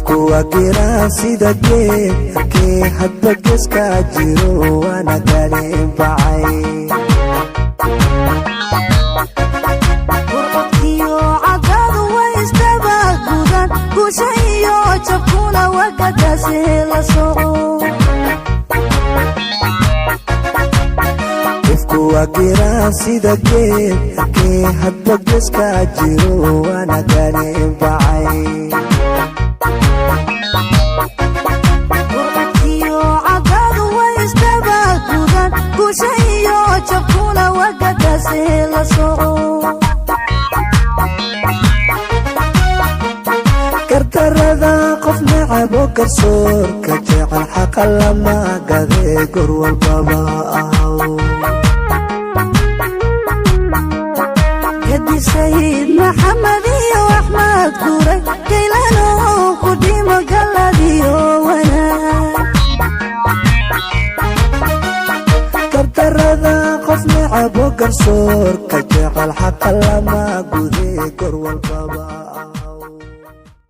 Ifku waa giraan sida geedkee hadba geeska jiro, waana galeen bacay. Gurcudkiyo cadadu way isdaba gudan, guusha iyo jabkuna wagadaase la soco. Ifku waa giraan sida geedkee hadba geeska jiro, waana galeen bacay. Gurcudkiyo cadadu way isdaba gudan, guusha iyo jabkuna wagadaase la soco. Gardarada qof necabo, garsoorka jecel, xaqa lama gadee, gor walbaba ahaw. Gadi Sayid Maxamed iyo Axmed Guray, Gaylano ku dhimo galadiyo wanaag. Gardarada qof necabo, garsoorka jecel, xaqa lama gudee, gor walbaba ahaw.